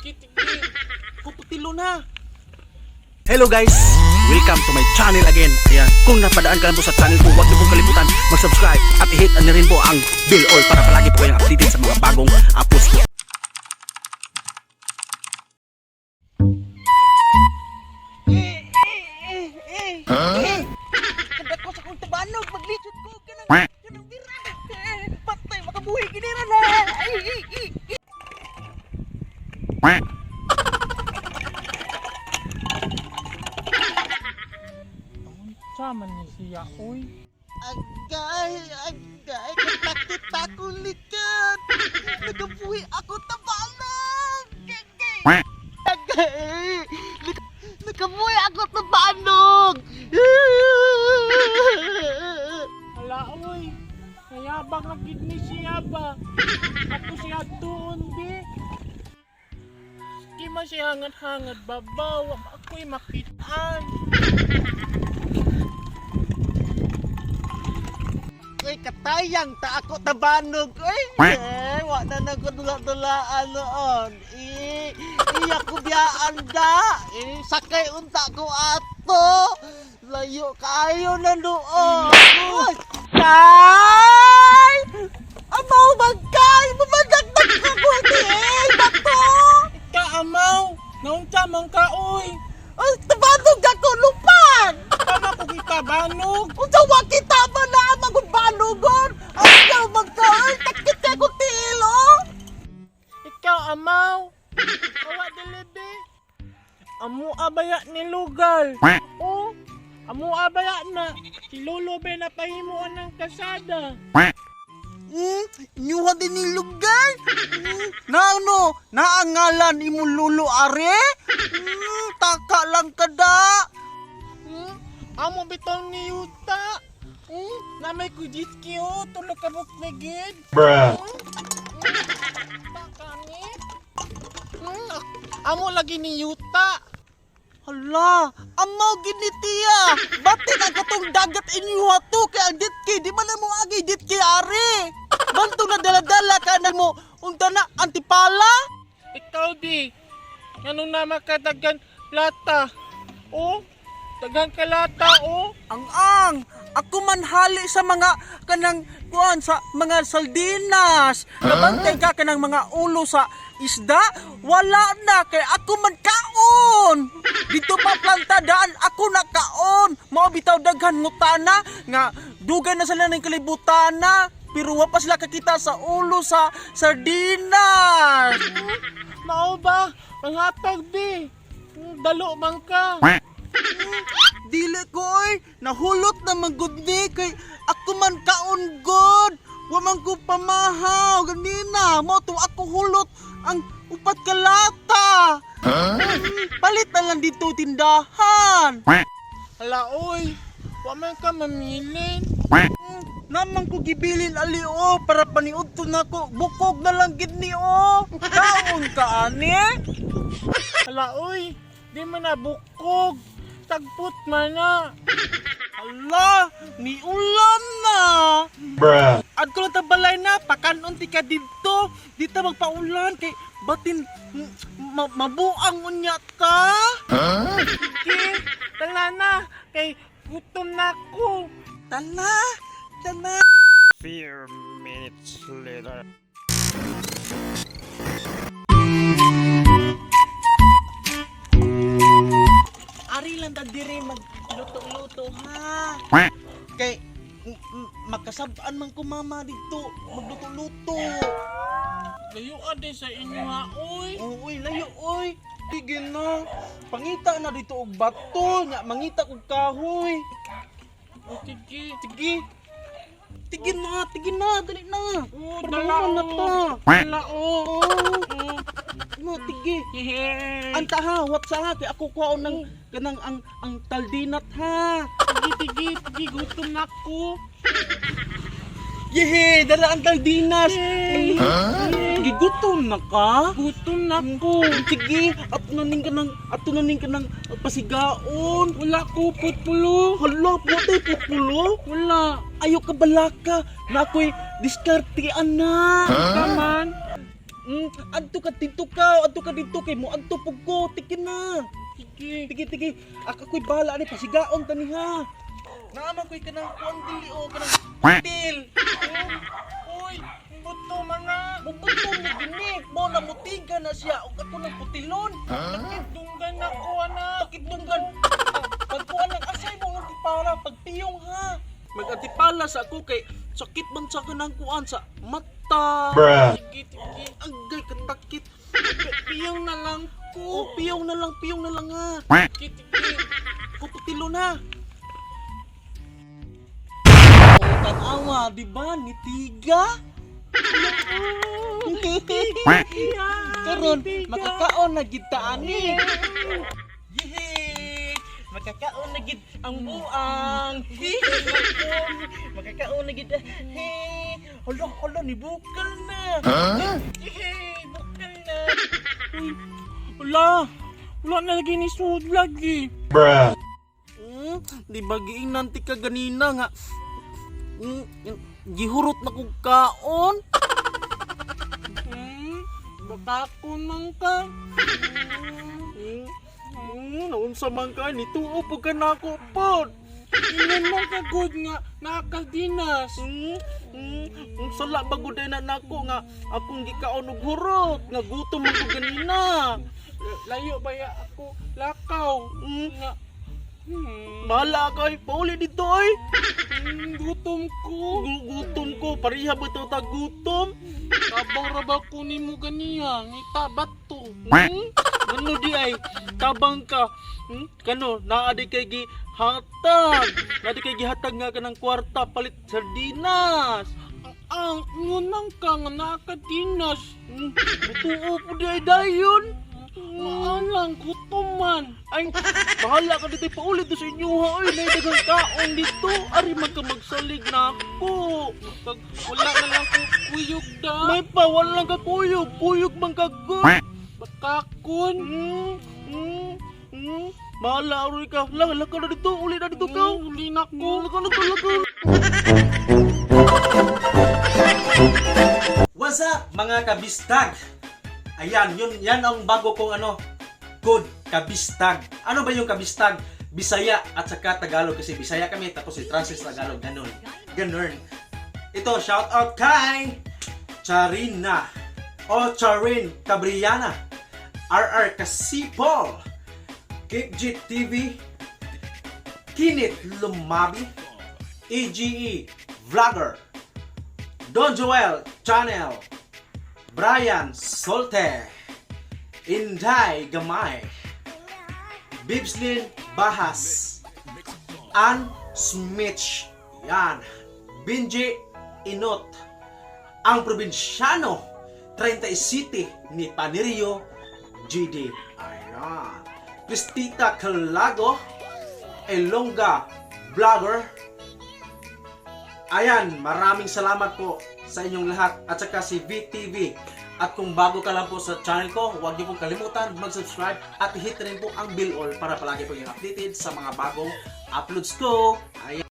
Kitigi. Kuputilo na. Hello guys! Welcome to my channel again. Ayan, kung napadaan ka lang po sa channel ko, huwag niyo pong kalimutan mag-subscribe at i-hit na rin po ang bell all para palagi po kayong updated sa mga bagong uploads ko. Eh, Kada ko sa kong tabanog, maglisod ko kanang kanang bira. Eh, patay makabuhi ginira na. Ay, ay, ay. Sama ni siya, uy. Agay, agay, katakit ako likod. Nagabuhi ako tabanog. Agay, agay. Nagabuhi ako tabanog. Hala, uy. Nayabang na gid ni siya ba? Ako siya tuon, bi. Di man siya hangat-hangat, babaw. Ako'y makitaan. Uy, katayang ta ako tabanog. Uy, eh, wa na nagdula-dulaan noon. Eh, iya ko biyaan da. Eh, sakay unta ko ato. Layo kayo na noon. Uy, tay! Amaw magkay! Mamadagdag ka ko eh! Bato! Ika, amaw. Naunta man ka, uy. Ay, tabanog ako lupan! Tama ko gitabanog. Unsa wa kita ba na ang magbanugon? Ayaw magkaon, takit ka ko tiil, oh! Ikaw, amaw. Awa dilibi. Amo abaya ni Lugal. Oh, amo abaya na. Si Lolo be napahimuan ng kasada. Inyuha din ni lugar. Na ano, naangalan imo lulo are? Taka lang kada. Amo bitaw ni Yuta. Na may kujiski oh, tulo ka buk gid. Bruh. Taka ni. Amo lagi ni Yuta. Hala, amaw gid ni tiya. Batin ang katong dagat inyuha to kay ang ditki di man na mo agi ditki are. Banto na dala-dala ka na mo unta na antipala. Ikaw di. Ngano na makadagan lata? Oh, dagan ka lata oh. Ang ang ako man hali sa mga kanang kuan sa mga sardinas. Nabantay ka kanang mga ulo sa isda, wala na kay ako man kaon. Dito pa planta daan ako na kaon. Mao bitaw daghan ngutana nga dugay na sila ng kalibutan na pero wa pa sila kakita sa ulo sa sardinas. Mao ba? Manghatag di. Dalo man ka. Dili ko oy, nahulot na man gud ni kay ako man kaon god. Wa man ko pamahaw ganina mo to ako hulot ang upat ka lata. Palit na lang dito tindahan. Hala oy, wa man ka mamilin. Naman ko gibilin ali o para paniudto nako bukog na lang gid ni o. Kaon ka ani? Hala oy, di man na bukog. Tagput man na. Ala, niulan na. Bruh. Ad ko lang tabalay na, pakanon ti ka didto. Dito magpaulan kay batin mabuang unya ta. Sige, tala na. Kay gutom na ko. Tala, tala. Few minutes later. Ari lang ta diri magluto-luto ha. Kay makasab-an man ko mama dito magluto-luto. Layo din sa inyo ha, oy. Uy, layo oy. Sige na. Pangita na dito og bato, nya mangita og kahoy. O, sige. Sige. Sige na, sige na, dali na. Oh, Para dala mahuman na o. ta. Dala o. Oo. No, tige. Hehe. Anta ha, what sa ha, kay ako kuhaon ng kanang ang taldinat ha. Sige, sige, sige, gutom na ko. Yehe, dala ang taldinas. Yay! Gigutom na ka? Gutom na ko. Sige, ato na ning kanang ato na ning kanang pasigaon. Wala ko putpulo. Hala, putay pupulo. Wala. Ayo ka balaka, na ako'y diskarte ana. Kaman. Adto ka didto ka, adto ka didto kay mo adto pug ko, tiki na. Sige. Tiki tiki, ako'y bahala ani pasigaon ta niha. Naa man ko'y kanang kuan dili o kanang til. Uy, buto mga. Mubuto ni gini, mo na mutiga na siya ug ako nang putilon. Dunggan na ko ana. Pakitunggan. Pagkuan lang asay mo ang antipala, pagpiyong ha. Mag-antipala sa ako kay sakit man sa kanang kuan sa mata. Sige, sige. Agay katakit. Piyong na lang ko. Oh, piyong na lang ha. Sige, sige. Kuputilo na. Oh, tanawa, di ba? Nitiga. Karon makakaon na gid ta ani. Yehey! Makakaon na gid ang buang. Makakaon na gid. Hey! Hala, hala, ni bukal na. Yehey, bukal na. Uy, wala. Wala na lagi ni sud lagi. Di ba giingnan ti ka ganina nga gihurot na kog kaon? Bakakon man ka. Naunsa man ka ni tuo pug ka nako pod. Ingon man ka good nga nakadinas. Sala ba gud na nako nga akong gikaon og hurot nga gutom man ko ganina. Layo ba ya ako lakaw? Nga. Bahala ka ay pauli dito ay. Gutom ko. Gutom ko pareha ba to ta gutom? Tabang ra ba ko nimo ganiya? Ngita bato. Ngano di ay tabang ka. Kano naa di kay gihatag. Naa di kay gihatag nga kanang kwarta palit sardinas. Ang ingon man ka nga nakadinas. Butuo po di ay dayon. Maan lang gutom man. Ay, bahala ka dito, paulit to sa inyo ha. Ay, may daghang kaon dito. Ari man ka magsalig na ako. Pag wala na lang ko kuyog da. May pa, wala lang ka kuyog. Kuyog man ka good. Bakakon. Bahala, aroy ka. Lang, lakaw na dito. Uli na dito ka. Uli na ko. Lakaw na to, lakaw. What's up mga kabistag? Ayan, yun, yan ang bago kong ano, code, kabistag. Ano ba yung kabistag? Bisaya at saka Tagalog kasi Bisaya kami tapos i-translate sa Tagalog, ganun. Ganun. Ito, shout out kay Charina o Charin Cabriana, RR Kasipol, Kipjit TV, Kinit Lumabi, EGE Vlogger, Don Joel Channel, Brian Solte, Inday Gamay, Bibslin Bahas, Ann Smith, yan, Benji Inot, ang probinsyano, 30 City ni Panirio GD. Ayan. Cristita Calago, Elonga Vlogger. Ayan, maraming salamat po sa inyong lahat at saka si VTV. At kung bago ka lang po sa channel ko, huwag niyo pong kalimutan mag-subscribe at hit rin po ang bell all para palagi po yung updated sa mga bagong uploads ko. Ayan.